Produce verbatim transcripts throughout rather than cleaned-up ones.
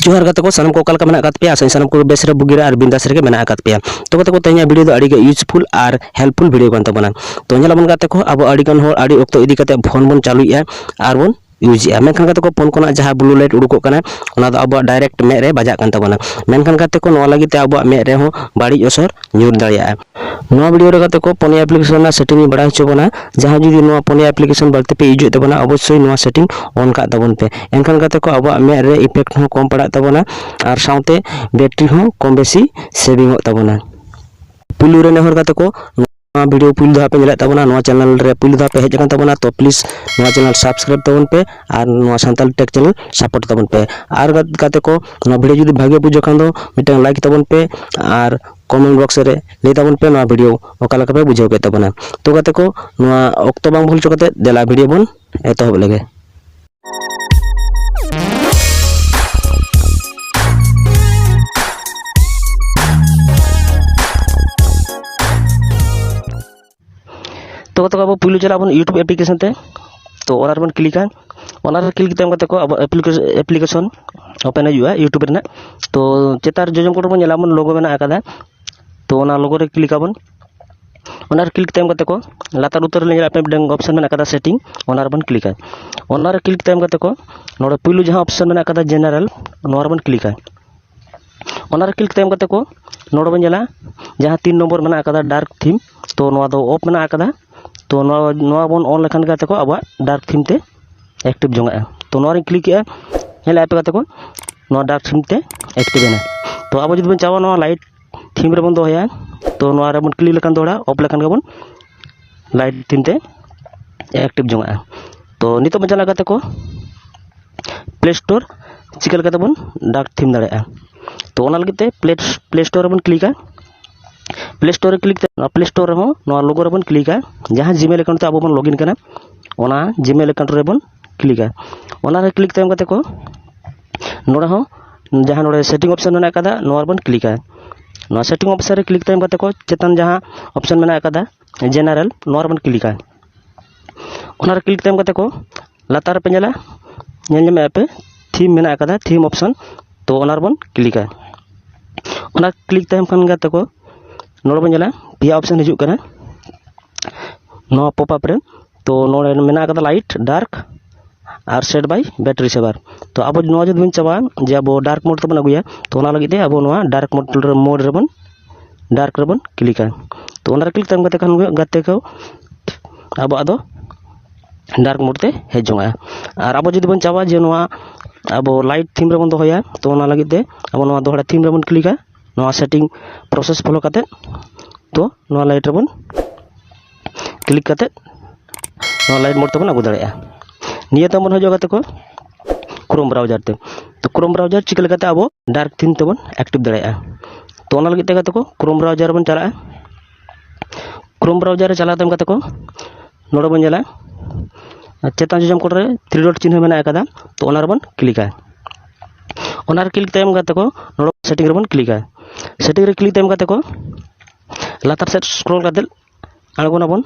ᱡᱚᱦᱟᱨ ᱜᱟᱛᱮ ᱠᱚ, ᱥᱟᱱᱟᱢ ᱠᱚ ᱚᱠᱟ ᱞᱮᱠᱟ ᱢᱮᱱᱟᱜ ᱟᱠᱟᱫ ᱯᱮᱭᱟ? ᱟᱥᱟᱧ ᱥᱟᱱᱟᱢ ᱠᱚ ᱵᱮᱥ ᱨᱮ, ᱵᱩᱜᱤ ᱨᱮ ᱟᱨ ᱵᱤᱱᱫᱟᱥ ᱨᱮᱜᱮ ᱢᱮᱱᱟᱜ ᱟᱠᱟᱫ ᱯᱮᱭᱟ᱾ ᱛᱚ ᱜᱟᱛᱮ ᱠᱚ, ᱛᱮᱦᱮᱧᱟᱜ ᱵᱷᱤᱰᱤᱭᱳ ᱫᱚ ᱟᱹᱰᱤ ᱜᱮ ᱤᱭᱩᱡᱽᱯᱷᱩᱞ ᱟᱨ ᱦᱮᱞᱯᱯᱷᱩᱞ ᱵᱷᱤᱰᱤᱭᱳ ᱠᱟᱱ ᱛᱟᱵᱚᱱᱟ᱾ ᱛᱚ ᱧᱮᱞ ᱟᱵᱚᱱ ᱜᱟᱛᱮ ᱠᱚ, ᱟᱵᱚ ᱟᱹᱰᱤ ᱜᱟᱱ ᱦᱚᱲ ᱟᱹᱰᱤ ᱚᱠᱛᱚ ᱤᱫᱤ ᱠᱟᱛᱮ ᱯᱷᱳᱱ ᱵᱚᱱ ᱪᱟᱹᱞᱩᱭᱮᱫᱼᱟ ᱟᱨ ᱵᱚᱱ ᱤᱭᱩᱡᱽ ᱮᱫᱼᱟ, ᱢᱮᱱᱠᱷᱟᱱ ᱜᱟᱛᱮ ᱠᱚ, ᱯᱷᱳᱱ ᱠᱷᱚᱱᱟᱜ ᱡᱟᱦᱟᱸ ᱵᱞᱩ ᱞᱟᱭᱤᱴ ᱩᱰᱩᱠᱚᱜ ᱠᱟᱱᱟ, ᱚᱱᱟ ᱫᱚ ᱟᱵᱚᱣᱟᱜ ᱰᱟᱭᱨᱮᱠᱴ ᱢᱮᱫ ᱨᱮ ᱵᱟᱡᱟᱜ ᱠᱟᱱ ᱛᱟᱵᱚᱱᱟ᱾ ᱢᱮᱱᱠᱷᱟᱱ ᱜᱟᱛᱮ ᱠᱚ, ᱱᱚᱣᱟ ᱞᱟᱹᱜᱤᱫ ᱛᱮ ᱟᱵᱚᱣᱟᱜ ᱢᱮᱫ ᱨᱮᱦᱚᱸ ᱵᱟᱹᱲᱤᱡ ᱚᱥᱚᱨ ᱧᱩᱨ ᱫᱟᱲᱮᱭᱟᱜᱼᱟ᱾ ᱱᱚᱣᱟ ᱵᱷᱤᱰᱤᱭᱳ ᱨᱮ ᱜᱟᱛᱮ ᱠᱚ, ᱯᱩᱱᱭᱟ ᱮᱯᱞᱤᱠᱮᱥᱚᱱ ᱨᱮᱱᱟᱜ ᱥᱮᱴᱤᱝ ᱤᱧ ᱵᱟᱲᱟᱭ ᱦᱚᱪᱚ ᱵᱚᱱᱟ᱾ ᱡᱟᱦᱟᱸ ᱡᱩᱫᱤ ᱱᱚᱣᱟ ᱯᱩᱱᱭᱟ ᱮᱯᱞᱤᱠᱮᱥᱚᱱ ᱵᱟᱹᱲᱛᱤ ᱯᱮ ᱤᱭᱩᱡᱽ ᱮᱫ ᱛᱟᱵᱚᱱᱟ, ᱚᱵᱚᱥᱥᱳᱭ ᱱᱚᱣᱟ ᱥᱮᱴᱤᱝ ᱚᱱ ᱠᱟᱜ ᱛᱟᱵᱚᱱ ᱯᱮ᱾ ᱮᱱᱠᱷᱟᱱ ᱜᱟᱛᱮ ᱠᱚ, ᱟᱵᱚᱣᱟᱜ ᱢᱮᱫ ᱨᱮ ᱤᱯᱷᱮᱠᱴ ᱦᱚᱸ ᱠᱚᱢ ᱯᱟᱲᱟᱜ ᱛᱟᱵᱚᱱᱟ ᱟᱨ ᱥᱟᱶᱛᱮ ᱵᱮᱴᱨᱤ ᱦᱚᱸ ᱠᱚᱢ ᱵᱮᱥᱤ ᱥᱮᱵᱷᱤᱝ ᱚᱜ ᱛᱟᱵᱚᱱᱟ᱾ ᱯᱩᱭᱞᱩ ᱨᱮ ᱱᱮᱦᱚᱨ ᱜᱟᱛᱮ ᱠᱚ, ᱱᱚᱣᱟ ᱵᱷᱤᱰᱤᱭᱳ ᱯᱩᱭᱞᱩ ᱫᱷᱟᱣ ᱯᱮ ᱧᱮᱞᱮᱫ ᱛᱟᱵᱚᱱᱟ, ᱱᱚᱣᱟ ᱪᱮᱱᱮᱞ ᱨᱮ ᱯᱩᱭᱞᱩ ᱫᱷᱟᱣ ᱯᱮ ᱦᱮᱡ ᱟᱠᱟᱱ ᱛᱟᱵᱚᱱᱟ, ᱛᱚ ᱯᱞᱤᱡᱽ ᱱᱚᱣᱟ ᱪᱮᱱᱮᱞ ᱥᱟᱵᱥᱠᱨᱟᱭᱤᱵ ᱛᱟᱵᱚᱱ ᱯᱮ ᱟᱨ ᱱᱚᱣᱟ ᱥᱟᱱᱛᱟᱲᱤ ᱴᱮᱠ ᱪᱮᱱᱮᱞ ᱥᱟᱯᱳᱨᱴ ᱛᱟᱵᱚᱱ ᱯᱮ᱾ ᱟᱨ ᱜᱟ-, ᱜᱟᱛᱮ ᱠᱚ, ᱱᱚᱣᱟ ᱵᱷᱤᱰᱤᱭᱳ ᱡᱩᱫᱤ ᱵᱷᱟᱜᱮ ᱵᱩᱡᱷᱟᱹᱜ ᱠᱷᱟᱱ ᱫᱚ ᱢᱤᱫᱴᱟᱝ ᱞᱟᱭᱤᱠ ᱛᱟᱵᱚᱱ ᱯᱮ ᱟᱨ ᱠᱚᱢᱮᱱᱴ ᱵᱚᱠᱥ ᱨᱮ ᱞᱟᱹᱭ ᱛᱟᱵᱚᱱ ᱯᱮ ᱱᱚᱣᱟ ᱵᱷᱤᱰᱤᱭᱳ ᱚᱠᱟ ᱞᱮᱠᱟ ᱯᱮ ᱵᱩᱡᱷᱟᱹᱣ ᱠᱮᱫ ᱛᱟᱵᱚᱱᱟ᱾ ᱛᱚ ᱜᱟᱛᱮ ᱠᱚ, ᱱᱚᱣᱟ ᱚᱠᱛᱚ ᱵᱟᱝ ᱵᱷᱩᱞ ᱦᱚᱪᱚ ᱠᱟᱛᱮ ᱫᱮᱞᱟ ᱵᱷᱤᱰᱤᱭᱳ ᱵᱚᱱ ᱮᱛᱚᱦᱚᱵ ᱞᱮᱜᱮ᱾ ᱛᱚ ᱜᱟᱛᱮ ᱠᱚ, ᱟᱵᱚ ᱯᱩᱭᱞᱩ ᱪᱟᱞᱟᱜ ᱟᱵᱚᱱ YouTube ᱮᱯᱞᱤᱠᱮᱥᱚᱱ ᱛᱮ᱾ ᱛᱚ ᱚᱱᱟ ᱨᱮᱵᱚᱱ ᱠᱞᱤᱠᱟ᱾ ᱚᱱᱟ ᱨᱮ ᱠᱞᱤᱠ ᱛᱟᱭᱚᱢ ᱜᱟᱛᱮ ᱠᱚ ᱟᱵᱚ ᱮᱯᱞᱤᱠᱮᱥᱚᱱ ᱳᱯᱮᱱ ᱦᱤᱡᱩᱜᱼᱟ YouTube ᱨᱮᱱᱟᱜ᱾ ᱛᱚ ᱪᱮᱛᱟᱱ ᱡᱚᱡᱚᱢ ᱠᱚᱨᱮ ᱵᱚᱱ ᱧᱮᱞᱟ ᱵᱚᱱ ᱞᱳᱜᱳ ᱢᱮᱱᱟᱜ ᱟᱠᱟᱫᱟ᱾ ᱛᱚ ᱚᱱᱟ ᱞᱳᱜᱳ ᱨᱮ ᱠᱞᱤᱠ ᱟᱵᱚᱱ᱾ ᱚᱱᱟ ᱨᱮ ᱠᱞᱤᱠ ᱛᱟᱭᱚᱢ ᱜᱟᱛᱮ ᱠᱚ ᱞᱟᱛᱟᱨ ᱩᱛᱟᱹᱨ ᱨᱮ ᱧᱮᱞᱟ ᱯᱮ ᱢᱤᱫᱴᱟᱝ ᱚᱯᱥᱚᱱ ᱢᱮᱱᱟᱜ ᱟᱠᱟᱫᱟ ᱥᱮᱴᱤᱝ, ᱚᱱᱟ ᱨᱮᱵᱚᱱ ᱠᱞᱤᱠᱟ᱾ ᱚᱱᱟ ᱨᱮ ᱠᱞᱤᱠ ᱛᱟᱭᱚᱢ ᱜᱟᱛᱮ ᱠᱚ ᱱᱚᱰᱮ ᱯᱩᱭᱞᱩ ᱡᱟᱦᱟᱸ ᱚᱯᱥᱚᱱ ᱢᱮᱱᱟᱜ ᱟᱠᱟᱫᱟ ᱡᱮᱱᱟᱨᱮᱞ, ᱱᱚᱣᱟ ᱨᱮᱵᱚᱱ ᱠᱞᱤᱠᱟ᱾ ᱚᱱᱟ ᱨᱮ ᱠᱞᱤᱠ ᱛᱟᱭᱚᱢ ᱜᱟᱛᱮ ᱠᱚ ᱱᱚᱰᱮ ᱵᱚᱱ ᱧᱮᱞᱟ ᱡᱟᱦᱟᱸ ᱛᱤᱱ ᱱᱚᱢᱵᱚᱨ ᱢᱮᱱᱟᱜ ᱟᱠᱟᱫᱟ ᱰᱟᱨᱠ ᱛᱷᱤᱢ, ᱛᱚ ᱱᱚᱣᱟ ᱫᱚ ᱚᱯᱷ ᱢᱮᱱᱟᱜ ᱟᱠᱟᱫᱟ᱾ ᱛᱚ ᱱᱚᱣᱟ, ᱱᱚᱣᱟ ᱵᱚᱱ ᱚᱱ ᱞᱮᱠᱷᱟᱱ ᱜᱮ ᱜᱟᱛᱮ ᱠᱚ ᱟᱵᱚᱣᱟᱜ ᱰᱟᱨᱠ ᱛᱷᱤᱢ ᱛᱮ ᱮᱠᱴᱤᱵᱷ ᱡᱚᱝᱟᱜᱼᱟ᱾ ᱛᱚ ᱱᱚᱣᱟ ᱨᱤᱧ ᱠᱞᱤᱠ ᱮᱜᱼᱟ, ᱧᱮᱞ ᱟᱯᱮ ᱜᱟᱛᱮ ᱠᱚ ᱱᱚᱣᱟ ᱰᱟᱨᱠ ᱛᱷᱤᱢ ᱛᱮ ᱮᱠᱴᱤᱵᱷ ᱮᱱᱟ᱾ ᱛᱚ ᱟᱵᱚ ᱡᱩᱫᱤ ᱵᱚᱱ ᱪᱟᱣᱟ ᱱᱚᱣᱟ ᱞᱟᱭᱤᱴ ᱛᱷᱤᱢ ᱨᱮᱵᱚᱱ ᱫᱚᱦᱚᱭᱟ, ᱛᱚ ᱱᱚᱣᱟ ᱨᱮᱵᱚᱱ ᱠᱞᱤᱠ ᱞᱮᱠᱷᱟᱱ ᱫᱚᱦᱲᱟ ᱚᱯᱷ ᱞᱮᱠᱷᱟᱱ ᱜᱮᱵᱚᱱ ᱞᱟᱭᱤᱴ ᱛᱷᱤᱢ ᱛᱮ ᱮᱠᱴᱤᱵᱷ ᱡᱚᱝᱟᱜᱼᱟ᱾ ᱛᱚ ᱱᱤᱛᱚᱜ ᱵᱚᱱ ᱪᱟᱞᱟᱜᱼᱟ ᱜᱟᱛᱮ ᱠᱚ ᱯᱞᱮ ᱥᱴᱳᱨ, ᱪᱤᱠᱟᱹ ᱞᱮᱠᱟᱛᱮ ᱵᱚᱱ ᱰᱟᱨᱠ ᱛᱷᱤᱢ ᱫᱟᱲᱮᱭᱟᱜᱼᱟ᱾ ᱛᱚ ᱚᱱᱟ ᱞᱟᱹᱜᱤᱫ ᱛᱮ ᱯᱞᱮ, ᱯᱞᱮ ᱥᱴᱳᱨ ᱨᱮᱵᱚᱱ ᱠᱞᱤᱠᱟ᱾ ᱯᱞᱮ ᱥᱴᱳᱨ ᱨᱮ ᱠᱞᱤᱠ ᱛᱮ ᱱᱚᱣᱟ ᱯᱞᱮ ᱥᱴᱳᱨ ᱨᱮᱦᱚᱸ ᱱᱚᱣᱟ ᱞᱳᱜᱳ ᱨᱮᱵᱚᱱ ᱠᱞᱤᱠᱟ᱾ ᱡᱟᱦᱟᱸ ᱡᱤᱢᱮᱞ ᱮᱠᱟᱣᱩᱱᱴ ᱛᱮ ᱟᱵᱚ ᱵᱚᱱ ᱞᱚᱜᱤᱱ ᱠᱟᱱᱟ, ᱚᱱᱟ ᱡᱤᱢᱮᱞ ᱮᱠᱟᱣᱩᱱᱴ ᱨᱮᱵᱚᱱ ᱠᱞᱤᱠᱟ᱾ ᱚᱱᱟ ᱨᱮ ᱠᱞᱤᱠ ᱛᱟᱭᱚᱢ ᱜᱟᱛᱮ ᱠᱚ ᱱᱚᱰᱮ ᱦᱚᱸ ᱡᱟᱦᱟᱸ ᱱᱚᱰᱮ ᱥᱮᱴᱤᱝ ᱚᱯᱥᱚᱱ ᱢᱮᱱᱟᱜ ᱟᱠᱟᱫᱟ, ᱱᱚᱣᱟ ᱨᱮᱵᱚᱱ ᱠᱞᱤᱠᱟ᱾ ᱱᱚᱣᱟ ᱥᱮᱴᱤᱝ ᱚᱯᱥᱚᱱ ᱨᱮ ᱠᱞᱤᱠ ᱛᱟᱭᱚᱢ ᱜᱟᱛᱮ ᱠᱚ ᱪᱮᱛᱟᱱ ᱡᱟᱦᱟᱸ ᱚᱯᱥᱚᱱ ᱢᱮᱱᱟᱜ ᱟᱠᱟᱫᱟ ᱡᱮᱱᱟᱨᱮᱞ, ᱱᱚᱣᱟ ᱨᱮᱵᱚᱱ ᱠᱞᱤᱠᱟ᱾ ᱚᱱᱟ ᱨᱮ ᱠᱞᱤᱠ ᱛᱟᱭᱚᱢ ᱜᱟᱛᱮ ᱠᱚ ᱞᱟᱛᱟᱨ ᱨᱮᱯᱮ ᱧᱮᱞᱟ, ᱧᱮᱞ ᱧᱟᱢᱮᱫᱼᱟ ᱯᱮ ᱛᱷᱤᱢ ᱢᱮᱱᱟᱜ ᱟᱠᱟᱫᱟ, ᱛᱷᱤᱢ ᱚᱯᱥᱚᱱ᱾ ᱛᱚ ᱚᱱᱟ ᱨᱮᱵᱚᱱ ᱠᱞᱤᱠᱟ᱾ ᱚᱱᱟ ᱠᱞᱤᱠ ᱛᱟᱭᱚᱢ ᱠᱷᱟᱱ ᱜᱮ ᱛᱟᱠᱚ ᱱᱚᱰᱮ ᱵᱚᱱ ᱧᱮᱞᱟ ᱯᱮᱭᱟ ᱚᱯᱥᱮᱱ ᱦᱤᱡᱩᱜ ᱠᱟᱱᱟ ᱱᱚᱣᱟ ᱯᱚᱯ ᱟᱯ ᱨᱮ᱾ ᱛᱚ ᱱᱚᱰᱮ ᱢᱮᱱᱟᱜ ᱟᱠᱟᱫᱟ ᱞᱟᱭᱤᱴ, ᱰᱟᱨᱠ ᱟᱨ ᱥᱮᱴ ᱵᱟᱭ ᱵᱮᱴᱟᱨᱤ ᱥᱮᱵᱷᱟᱨ᱾ ᱛᱚ ᱟᱵᱚ ᱱᱚᱣᱟ ᱡᱩᱫᱤ ᱵᱚᱱ ᱪᱟᱵᱟ ᱡᱮ ᱟᱵᱚ ᱰᱟᱨᱠ ᱢᱳᱰ ᱛᱮᱵᱚᱱ ᱟᱹᱜᱩᱭᱟ, ᱛᱚ ᱚᱱᱟ ᱞᱟᱹᱜᱤᱫ ᱛᱮ ᱟᱵᱚ ᱱᱚᱣᱟ ᱰᱟᱨᱠ ᱢᱳᱰ ᱨᱮ, ᱢᱳᱰ ᱨᱮᱵᱚᱱ ᱰᱟᱨᱠ ᱨᱮᱵᱚᱱ ᱠᱞᱤᱠᱟ᱾ ᱛᱚ ᱚᱱᱟᱨᱮ ᱠᱞᱤᱠ ᱛᱟᱭᱚᱢ ᱠᱟᱛᱮ ᱠᱷᱟᱱ ᱜᱮ ᱜᱟᱛᱮ ᱠᱚ ᱟᱵᱚᱣᱟᱜ ᱫᱚ ᱰᱟᱨᱠ ᱢᱳᱰ ᱛᱮ ᱦᱮᱡ ᱡᱚᱝᱼᱟ᱾ ᱟᱨ ᱟᱵᱚ ᱡᱩᱫᱤ ᱵᱚᱱ ᱪᱟᱵᱟ ᱡᱮ ᱱᱚᱣᱟ ᱟᱵᱚ ᱞᱟᱭᱤᱴ ᱛᱷᱤᱢ ᱨᱮᱵᱚᱱ ᱫᱚᱦᱚᱭᱟ, ᱛᱚ ᱚᱱᱟ ᱞᱟᱹᱜᱤᱫ ᱛᱮ ᱟᱵᱚ ᱱᱚᱣᱟ ᱫᱚᱦᱲᱟ ᱛᱷᱤᱢ ᱨᱮᱵᱚᱱ ᱠᱞᱤᱠᱟ, ᱱᱚᱣᱟ ᱥᱮᱴᱤᱝ ᱯᱨᱚᱥᱮᱥ ᱯᱷᱚᱞᱳ ᱠᱟᱛᱮ, ᱛᱚ ᱱᱚᱣᱟ ᱞᱟᱭᱤᱴ ᱨᱮᱵᱚᱱ ᱠᱞᱤᱠ ᱠᱟᱛᱮ ᱱᱚᱣᱟ ᱞᱟᱭᱤᱴ ᱢᱳᱰ ᱛᱮᱵᱚᱱ ᱟᱹᱜᱩ ᱫᱟᱲᱮᱭᱟᱜᱼᱟ᱾ ᱱᱤᱭᱟᱹ ᱛᱟᱭᱚᱢ ᱵᱚᱱ ᱦᱤᱡᱩᱜᱼᱟ ᱜᱟᱛᱮ ᱠᱚ ᱠᱨᱳᱢ ᱵᱨᱟᱣᱡᱟᱨ ᱛᱮ᱾ ᱛᱚ ᱠᱨᱳᱢ ᱵᱨᱟᱣᱡᱟᱨ ᱪᱤᱠᱟᱹ ᱞᱮᱠᱟᱛᱮ ᱟᱵᱚ ᱰᱟᱨᱠ ᱛᱷᱤᱢ ᱛᱮᱵᱚᱱ ᱮᱠᱴᱤᱵᱷ ᱫᱟᱲᱮᱭᱟᱜᱼᱟ? ᱛᱚ ᱚᱱᱟ ᱞᱟᱹᱜᱤᱫ ᱛᱮ ᱜᱟᱛᱮ ᱠᱚ ᱠᱨᱳᱢ ᱵᱨᱟᱣᱡᱟᱨ ᱵᱚᱱ ᱪᱟᱞᱟᱜᱼᱟ᱾ ᱠᱨᱳᱢ ᱵᱨᱟᱣᱡᱟᱨ ᱨᱮ ᱪᱟᱞᱟᱣ ᱛᱟᱭᱚᱢ ᱜᱟᱛᱮ ᱠᱚ ᱱᱚᱰᱮ ᱵᱚᱱ ᱧᱮᱞᱟ ᱪᱮᱛᱟᱱ ᱡᱚᱡᱚᱢ ᱠᱚᱬ ᱨᱮ ᱛᱷᱨᱤ ᱰᱚᱴ ᱪᱤᱱᱦᱟᱹ ᱢᱮᱱᱟᱜ ᱟᱠᱟᱫᱟ, ᱛᱚ ᱚᱱᱟ ᱨᱮᱵᱚᱱ ᱠᱞᱤᱠᱟ᱾ ᱚᱱᱟ ᱨᱮ ᱠᱞᱤᱠ ᱛᱟᱭᱚᱢ ᱜᱟᱛᱮ ᱠᱚ ᱱᱚᱰᱮ ᱥᱮᱴᱤᱝ ᱨᱮᱵᱚᱱ ᱠᱞᱤᱠᱟ᱾ ᱥᱮᱴᱤᱝ ᱨᱮ ᱠᱞᱤᱠ ᱛᱟᱭᱚᱢ ᱜᱟᱛᱮ ᱠᱚ ᱞᱟᱛᱟᱨ ᱥᱮᱫ ᱥᱠᱨᱚᱞ ᱠᱟᱛᱮ ᱟᱬᱜᱚᱱᱟᱵᱚᱱ᱾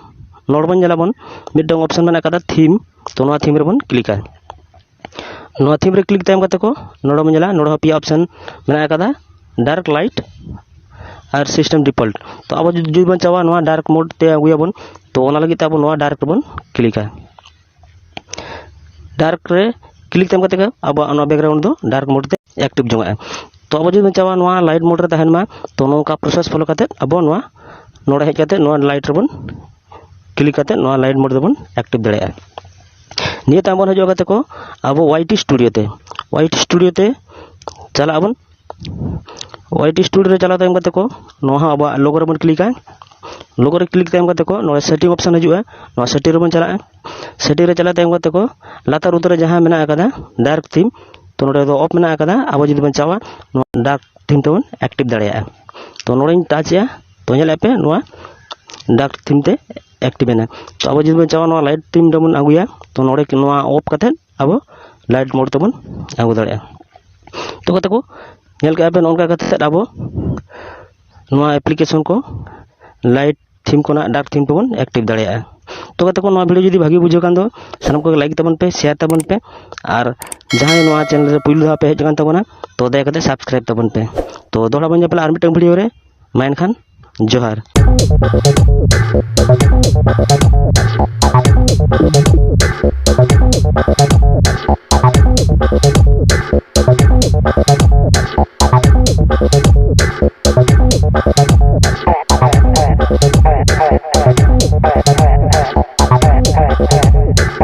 ᱱᱚᱰᱮ ᱵᱚᱱ ᱧᱮᱞᱟᱵᱚᱱ ᱢᱤᱫᱴᱟᱝ ᱚᱯᱥᱮᱱ ᱢᱮᱱᱟᱜ ᱟᱠᱟᱫᱟ ᱛᱷᱤᱢ, ᱛᱚ ᱱᱚᱣᱟ ᱛᱷᱤᱢ ᱨᱮᱵᱚᱱ ᱠᱞᱤᱠᱟ᱾ ᱱᱚᱣᱟ ᱛᱷᱤᱢ ᱨᱮ ᱠᱞᱤᱠ ᱛᱟᱭᱚᱢ ᱠᱟᱛᱮ ᱠᱚ ᱱᱚᱰᱮ ᱵᱚᱱ ᱧᱮᱞᱟ, ᱱᱚᱰᱮ ᱦᱚᱸ ᱯᱮᱭᱟ ᱚᱯᱥᱮᱱ ᱢᱮᱱᱟᱜ ᱟᱠᱟᱫᱟ, ᱰᱟᱨᱠ, ᱞᱟᱭᱤᱴ ᱟᱨ ᱥᱤᱥᱴᱮᱢ ᱰᱤᱯᱷᱚᱞᱴ᱾ ᱛᱚ ᱟᱵᱚ ᱡᱩᱫᱤ ᱡᱩᱫᱤ ᱵᱚᱱ ᱪᱟᱵᱟ ᱱᱚᱣᱟ ᱰᱟᱨᱠ ᱢᱳᱰ ᱛᱮ ᱟᱹᱜᱩᱭᱟᱵᱚᱱ, ᱛᱚ ᱚᱱᱟ ᱞᱟᱹᱜᱤᱫ ᱛᱮ ᱟᱵᱚ ᱱᱚᱣᱟ ᱰᱟᱨᱠ ᱨᱮᱵᱚᱱ ᱠᱞᱤᱠᱟ᱾ ᱰᱟᱨᱠ ᱨᱮ ᱠᱞᱤᱠ ᱛᱟᱭᱚᱢ ᱠᱟᱛᱮ ᱜᱮ ᱟᱵᱚᱣᱟᱜ ᱚᱱᱟ ᱵᱮᱠᱜᱨᱟᱣᱩᱱᱰ ᱫᱚ ᱰᱟᱨᱠ ᱢᱳᱰ ᱛᱮ ᱮᱠᱴᱤᱵᱷ ᱡᱚᱝᱟᱜᱼᱟ᱾ ᱛᱚ ᱟᱵᱚ ᱡᱩᱫᱤ ᱵᱚᱱ ᱪᱟᱵᱟ ᱱᱚᱣᱟ ᱞᱟᱭᱤᱴ ᱢᱳᱰ ᱨᱮ ᱛᱟᱦᱮᱱ ᱢᱟ, ᱛᱚ ᱱᱚᱝᱠᱟ ᱯᱨᱚᱥᱮᱥ ᱯᱷᱚᱞᱳ ᱠᱟᱛᱮ ᱟᱵᱚ ᱱᱚᱣᱟ ᱱᱚᱰᱮ ᱦᱮᱡ ᱠᱟᱛᱮ ᱱᱚᱣᱟ ᱞᱟᱭᱤᱴ ᱨᱮᱵᱚᱱ ᱠᱞᱤᱠ ᱠᱟᱛᱮ ᱱᱚᱣᱟ ᱞᱟᱭᱤᱴ ᱢᱳᱰ ᱫᱚᱵᱚᱱ ᱮᱠᱴᱤᱵᱷ ᱫᱟᱲᱮᱭᱟᱜᱼᱟ᱾ ᱱᱤᱭᱟᱹ ᱛᱟᱭᱚᱢ ᱵᱚᱱ ᱦᱤᱡᱩᱜᱼᱟ ᱜᱟᱛᱮ ᱠᱚ ᱟᱵᱚ ᱳᱣᱟᱭ ᱴᱤ ᱥᱴᱩᱰᱤᱭᱳ ᱛᱮ᱾ ᱳᱣᱟᱭ ᱴᱤ ᱥᱴᱩᱰᱤᱭᱳ ᱛᱮ ᱪᱟᱞᱟᱜ ᱟᱵᱚᱱ᱾ ᱳᱣᱟᱭ ᱴᱤ ᱥᱴᱩᱰᱤᱭᱳ ᱨᱮ ᱪᱟᱞᱟᱣ ᱛᱟᱭᱚᱢ ᱜᱟᱛᱮ ᱠᱚ ᱱᱚᱣᱟ ᱦᱚᱸ ᱟᱵᱚᱣᱟᱜ ᱞᱳᱜᱳ ᱨᱮᱵᱚᱱ ᱠᱞᱤᱠᱟ᱾ ᱞᱳᱜᱳ ᱨᱮ ᱠᱞᱤᱠ ᱛᱟᱭᱚᱢ ᱜᱟᱛᱮ ᱠᱚ ᱱᱚᱰᱮ ᱥᱮᱴᱤᱝ ᱚᱯᱥᱮᱱ ᱦᱤᱡᱩᱜᱼᱟ, ᱱᱚᱣᱟ ᱥᱮᱴᱤᱝ ᱨᱮᱵᱚᱱ ᱪᱟᱞᱟᱜᱼᱟ᱾ ᱥᱮᱴᱤᱝ ᱨᱮ ᱪᱟᱞᱟᱣ ᱛᱟᱭᱚᱢ ᱜᱟᱛᱮ ᱠᱚ ᱞᱟᱛᱟᱨ ᱩᱛᱟᱹᱨ ᱨᱮ ᱡᱟᱦᱟᱸ ᱢᱮᱱᱟᱜ ᱟᱠᱟᱫᱟ ᱰᱟᱨᱠ ᱛᱷᱤᱢ, ᱛᱚ ᱱᱚᱰᱮ ᱫᱚ ᱚᱯᱷ ᱢᱮᱱᱟᱜ ᱟᱠᱟᱫᱟ᱾ ᱟᱵᱚ ᱡᱩᱫᱤ ᱵᱚᱱ ᱪᱟᱣᱟ ᱱᱚᱣᱟ ᱰᱟᱨᱠ ᱛᱷᱤᱢ ᱛᱮᱵᱚᱱ ᱮᱠᱴᱤᱵᱷ ᱫᱟᱲᱮᱭᱟᱜᱼᱟ᱾ ᱛᱚ ᱱᱚᱰᱮᱧ ᱴᱟᱪ ᱮᱜᱼᱟ, ᱛᱚ ᱧᱮᱞᱮᱫ ᱯᱮ ᱱᱚᱣᱟ ᱰᱟᱨᱠ ᱛᱷᱤᱢ ᱛᱮ ᱮᱠᱴᱤᱵᱷ ᱮᱱᱟ᱾ ᱛᱚ ᱟᱵᱚ ᱡᱩᱫᱤ ᱵᱚᱱ ᱪᱟᱣᱟ ᱱᱚᱣᱟ ᱞᱟᱭᱤᱴ ᱛᱷᱤᱢ ᱨᱮᱵᱚᱱ ᱟᱹᱜᱩᱭᱟ, ᱛᱚ ᱱᱚᱰᱮ ᱱᱚᱣᱟ ᱚᱯᱷ ᱠᱟᱛᱮᱫ ᱟᱵᱚ ᱞᱟᱭᱤᱴ ᱢᱳᱰ ᱛᱮᱵᱚᱱ ᱟᱹᱜᱩ ᱫᱟᱲᱮᱭᱟᱜᱼᱟ᱾ ᱛᱚ ᱜᱟᱛᱮ ᱠᱚ ᱧᱮᱞ ᱠᱮᱜᱼᱟ ᱯᱮ ᱱᱚᱜᱼᱚ ᱱᱚᱝᱠᱟ ᱠᱟᱛᱮᱫ ᱟᱵᱚ ᱱᱚᱣᱟ ᱮᱯᱞᱤᱠᱮᱥᱚᱱ ᱠᱚ ᱞᱟᱭᱤᱴ ᱛᱷᱤᱢ ᱠᱷᱚᱱᱟᱜ ᱰᱟᱨᱠ ᱛᱷᱤᱢ ᱛᱮᱵᱚᱱ ᱮᱠᱴᱤᱵᱷ ᱫᱟᱲᱮᱭᱟᱜᱼᱟ᱾ ᱛᱚ ᱜᱟᱛᱮ ᱠᱚ, ᱱᱚᱣᱟ ᱵᱷᱤᱰᱤᱭᱳ ᱡᱩᱫᱤ ᱵᱷᱟᱜᱮ ᱵᱩᱡᱷᱟᱹᱣ ᱠᱷᱟᱱ ᱫᱚ ᱥᱟᱱᱟᱢ ᱠᱚᱜᱮ ᱞᱟᱭᱤᱠ ᱛᱟᱵᱚᱱ ᱯᱮ, ᱥᱮᱭᱟᱨ ᱛᱟᱵᱚᱱ ᱯᱮ, ᱟᱨ ᱡᱟᱦᱟᱸᱭ ᱱᱚᱣᱟ ᱪᱮᱱᱮᱞ ᱨᱮ ᱯᱩᱭᱞᱩ ᱫᱷᱟᱣ ᱯᱮ ᱦᱮᱡ ᱟᱠᱟᱱ ᱛᱟᱵᱚᱱᱟ, ᱛᱚ ᱫᱟᱭᱟ ᱠᱟᱛᱮ ᱥᱟᱵᱥᱠᱨᱟᱭᱤᱵ ᱛᱟᱵᱚᱱ ᱯᱮ᱾ ᱛᱚ ᱫᱚᱦᱲᱟ ᱵᱚᱱ ᱧᱟᱯᱟᱢᱟ ᱟᱨ ᱢᱤᱫᱴᱟᱝ ᱵᱷᱤᱰᱤᱭᱳ ᱨᱮ᱾ ᱢᱟ ᱮᱱᱠᱷᱟᱱ ᱡᱚᱦᱟᱨ᱾